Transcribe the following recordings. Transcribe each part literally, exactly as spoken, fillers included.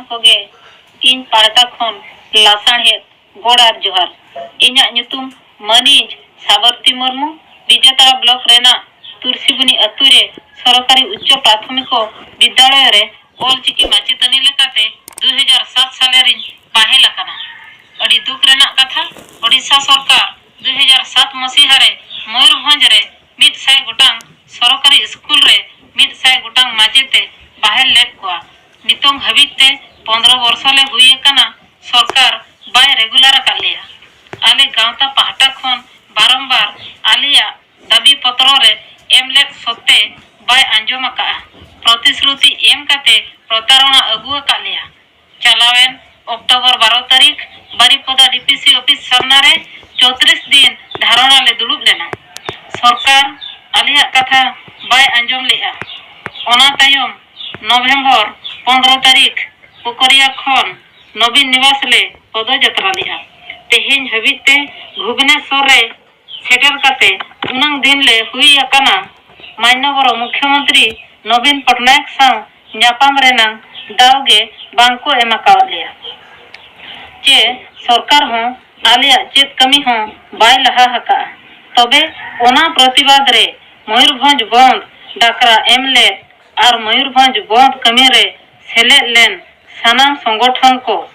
ᱠᱚᱜᱮ ᱤᱧ ᱯᱟᱦᱴᱟ ᱠᱷᱚᱱ ᱞᱟᱥᱟᱬᱦᱮᱫ ᱜᱚᱰ ᱟᱨ ᱡᱚᱦᱟᱨ᱾ ᱤᱧᱟᱜ ᱧᱩᱛᱩᱢ ᱢᱟᱹᱱᱤᱡ ᱥᱟᱵᱚᱨᱛᱤ ᱢᱩᱨᱢᱩ, ᱵᱤᱡᱮᱛᱟᱲᱟ ᱵᱞᱚᱠ ᱨᱮᱱᱟᱜ ᱛᱩᱨᱥᱤᱵᱩᱱᱤ ᱟᱹᱛᱩ ᱨᱮ ᱥᱚᱨᱠᱟᱨᱤ ᱩᱪᱪᱚ ᱯᱨᱟᱛᱷᱚᱢᱤᱠ ᱵᱤᱫᱽᱭᱟᱞᱚᱭ ᱨᱮ ᱚᱞ ᱪᱤᱠᱤ ᱢᱟᱪᱮᱛᱟᱹᱱᱤ ᱞᱮᱠᱟᱛᱮ ᱫᱩ ᱦᱟᱡᱟᱨ ᱥᱟᱛ ᱥᱟᱞᱮ ᱨᱤᱧ ᱵᱟᱦᱮᱞ ᱟᱠᱟᱱᱟ᱾ ᱟᱹᱰᱤ ᱫᱩᱠ ᱨᱮᱱᱟᱜ ᱠᱟᱛᱷᱟ, ᱳᱰᱤᱥᱟ ᱥᱚᱨᱠᱟᱨ ᱫᱩ ᱦᱟᱡᱟᱨ ᱥᱟᱛ ᱢᱟᱹᱥᱤᱦᱟ ᱨᱮ ᱢᱚᱭᱩᱨᱵᱷᱚᱸᱡᱽ ᱨᱮ ᱢᱤᱫ ᱥᱟᱭ ᱜᱚᱴᱟᱝ ᱥᱚᱨᱠᱟᱨᱤ ᱥᱠᱩᱞ ᱨᱮ ᱢᱤᱫ ᱥᱟᱭ ᱜᱚᱴᱟᱝ ᱢᱟᱪᱮᱛ ᱮ ᱵᱟᱦᱮᱞ ᱞᱮᱫ ᱠᱚᱣᱟ᱾ ᱱᱤᱛᱚᱝ ᱦᱟᱹᱵᱤᱡ ᱛᱮ ᱯᱚᱱᱫᱽᱨᱚ ᱵᱚᱨᱥᱚ ᱞᱮ ᱦᱩᱭ ᱟᱠᱟᱱᱟ, ᱥᱚᱨᱠᱟᱨ ᱵᱟᱭ ᱨᱮᱜᱩᱞᱟᱨ ᱟᱠᱟᱫ ᱞᱮᱭᱟ᱾ ᱟᱞᱮ ᱜᱟᱶᱛᱟ ᱯᱟᱦᱴᱟ ᱠᱷᱚᱱ ᱵᱟᱨᱚᱢᱵᱟᱨ ᱟᱞᱮᱭᱟᱜ ᱫᱟᱹᱵᱤ ᱯᱚᱛᱨᱚ ᱨᱮ ᱮᱢ ᱞᱮᱫ ᱥᱚᱛᱛᱮ ᱵᱟᱭ ᱟᱸᱡᱚᱢ ᱟᱠᱟᱫᱼᱟ᱾ ᱯᱨᱚᱛᱤᱥᱨᱩᱛᱤ ᱮᱢ ᱠᱟᱛᱮ ᱯᱨᱚᱛᱟᱨᱚᱬᱟ ᱟᱹᱜᱩ ᱟᱠᱟᱫ ᱞᱮᱭᱟ᱾ ᱪᱟᱞᱟᱣᱮᱱ ᱚᱠᱴᱳᱵᱚᱨ ᱵᱟᱨᱚ ᱛᱟᱹᱨᱤᱠᱷ ᱵᱟᱨᱤᱯᱚᱫᱟ ᱰᱤ ᱯᱤ ᱥᱤ ᱚᱯᱷᱤᱥ ᱥᱟᱢᱱᱟ ᱨᱮ ᱪᱳᱛᱨᱤᱥ ᱫᱤᱱ ᱫᱷᱟᱨᱚᱱᱟ ᱞᱮ ᱫᱩᱲᱩᱵ ᱞᱮᱱᱟ᱾ ᱥᱚᱨᱠᱟᱨ ᱟᱞᱮᱭᱟᱜ ᱠᱟᱛᱷᱟ ᱵᱟᱭ ᱟᱸᱡᱚᱢ ᱞᱮᱫᱼᱟ᱾ ᱚᱱᱟ ᱛᱟᱭᱚᱢ ᱱᱚᱵᱷᱮᱢᱵᱚᱨ ᱯᱚᱱᱫᱽᱨᱚ ᱛᱟᱹᱨᱤᱠᱷ ᱯᱳᱠᱷᱚᱨᱤᱭᱟ ᱠᱷᱚᱱ ᱱᱚᱵᱤᱱ ᱱᱤᱵᱟᱥ ᱞᱮ ᱯᱚᱫᱚᱡᱟᱛᱨᱟ ᱞᱮᱫᱼᱟ᱾ ᱛᱮᱦᱮᱧ ᱦᱟᱹᱵᱤᱡ ᱛᱮ ᱵᱷᱩᱵᱽᱱᱮᱥᱚᱨ ᱨᱮ ᱥᱮᱴᱮᱨ ᱠᱟᱛᱮ ᱩᱱᱟᱹᱝ ᱫᱤᱱ ᱞᱮ ᱦᱩᱭ ᱟᱠᱟᱱᱟ᱾ ᱢᱟᱱᱱᱚᱵᱚᱨ ᱢᱩᱠᱷᱭᱚᱢᱚᱱᱛᱨᱤ ᱱᱚᱵᱤᱱ ᱯᱚᱴᱱᱟᱭᱮᱠ ᱥᱟᱶ ᱧᱟᱯᱟᱢ ᱨᱮᱱᱟᱝ ᱫᱟᱣ ᱜᱮ ᱵᱟᱝ ᱠᱚ ᱮᱢ ᱟᱠᱟᱣᱟᱫ ᱞᱮᱭᱟ᱾ ᱪᱮ ᱥᱚᱨᱠᱟᱨ ᱦᱚᱸ ᱟᱞᱮᱭᱟᱜ ᱪᱮᱫ ᱠᱟᱹᱢᱤ ᱦᱚᱸ ᱵᱟᱭ ᱞᱟᱦᱟ ᱟᱠᱟᱫᱼᱟ᱾ ᱛᱚᱵᱮ ᱚᱱᱟ ᱯᱨᱚᱛᱤᱵᱟᱫ ᱨᱮ ᱢᱚᱭᱩᱨᱵᱷᱚᱸᱡᱽ ᱵᱚᱱᱫᱷ ᱰᱟᱠᱨᱟ ᱮᱢ ᱞᱮᱫ ᱟᱨ ᱢᱚᱭᱩᱨᱵᱷᱚᱸᱡᱽ ᱵᱚᱱᱫᱷ ᱠᱟᱹᱢᱤ ᱨᱮ ᱥᱮᱞᱮᱫ ᱞᱮᱱ ᱥᱟᱱᱟᱢ ᱥᱚᱝᱜᱚᱴᱷᱚᱱ ᱠᱚ,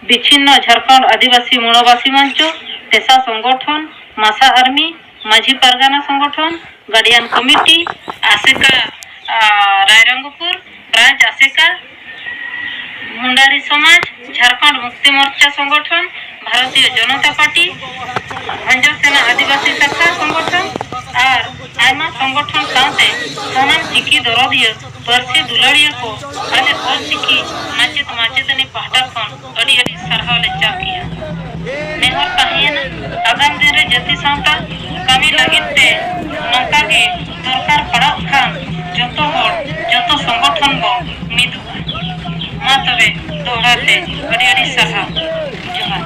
ᱵᱤᱪᱷᱤᱱᱱᱚ ᱡᱷᱟᱲᱠᱷᱚᱸᱰ ᱟᱹᱫᱤᱵᱟᱹᱥᱤ ᱢᱚᱱᱚᱵᱟᱥᱤ ᱢᱚᱧᱪᱚ, ᱯᱮᱥᱟ ᱥᱚᱝᱜᱚᱴᱷᱚᱱ, ᱢᱟᱥᱟ ᱟᱨᱢᱤ, ᱢᱟᱹᱡᱷᱤ ᱯᱟᱨᱜᱟᱱᱟ ᱥᱚᱝᱜᱚᱴᱷᱚᱱ, ᱜᱟᱨᱰᱤᱭᱟᱱ ᱠᱚᱢᱤᱴᱤ, ᱟᱥᱮᱠᱟ, ᱟᱨ ᱨᱟᱭᱨᱚᱝᱜᱚᱯᱩᱨ ᱵᱨᱟᱧᱪ ᱟᱥᱮᱠᱟ, ᱢᱩᱱᱰᱟᱨᱤ ᱥᱚᱢᱟᱡᱽ, ᱡᱷᱟᱲᱠᱷᱚᱸᱰ ᱢᱩᱠᱛᱤ ᱢᱳᱨᱪᱟ ᱥᱚᱝᱜᱚᱴᱷᱚᱱ, ᱵᱷᱟᱨᱚᱛᱤᱭᱚ ᱡᱚᱱᱚᱛᱟ ᱯᱟᱨᱴᱤ, ᱵᱷᱚᱸᱡᱚ ᱥᱮᱱᱟ ᱟᱹᱫᱤᱵᱟᱹᱥᱤ ᱥᱟᱠᱷᱟ ᱥᱚᱝᱜᱚᱴᱷᱚᱱ ᱟᱨ ᱟᱭᱢᱟ ᱥᱚᱝᱜᱚᱴᱷᱚᱱ ᱥᱟᱶᱛᱮ ᱥᱟᱱᱟᱢ ᱪᱤᱠᱤ ᱫᱚᱨᱚᱫᱤᱭᱟᱹ ᱯᱟᱹᱨᱥᱤ ᱫᱩᱞᱟᱹᱲᱤᱭᱟᱹ ᱠᱚ ᱟᱞᱮ ᱚᱞ ᱪᱤᱠᱤ ᱢᱟᱪᱮᱛ ᱢᱟᱪᱮᱛᱟᱹᱱᱤ ᱯᱟᱦᱴᱟ ᱠᱷᱚᱱ ᱟᱹᱰᱤ ᱟᱹᱰᱤ ᱥᱟᱨᱦᱟᱣ ᱞᱮ ᱪᱟᱞ ᱠᱮᱜᱼᱟ᱾ ᱱᱮᱦᱚᱨ ᱛᱟᱦᱮᱸᱭᱮᱱᱟ, ᱟᱜᱟᱢ ᱫᱤᱱ ᱨᱮ ᱡᱟᱹᱛᱤ ᱥᱟᱶᱛᱟ ᱠᱟᱹᱢᱤ ᱞᱟᱹᱜᱤᱫ ᱛᱮ ᱱᱚᱝᱠᱟ ᱜᱮ ᱫᱚᱨᱠᱟᱨ ᱯᱟᱲᱟᱜ ᱠᱷᱟᱱ ᱡᱚᱛᱚ ᱦᱚᱲ, ᱡᱚᱛᱚ ᱥᱚᱝᱜᱚᱴᱷᱚᱱ ᱵᱚ ᱢᱤᱫᱚᱜᱼᱟ᱾ ᱢᱟ ᱛᱚᱵᱮ ᱫᱚᱦᱲᱟ ᱛᱮ ᱟᱹᱰᱤ ᱟᱹᱰᱤ ᱥᱟᱨᱦᱟᱣ᱾ ᱡᱚᱦᱟᱨ᱾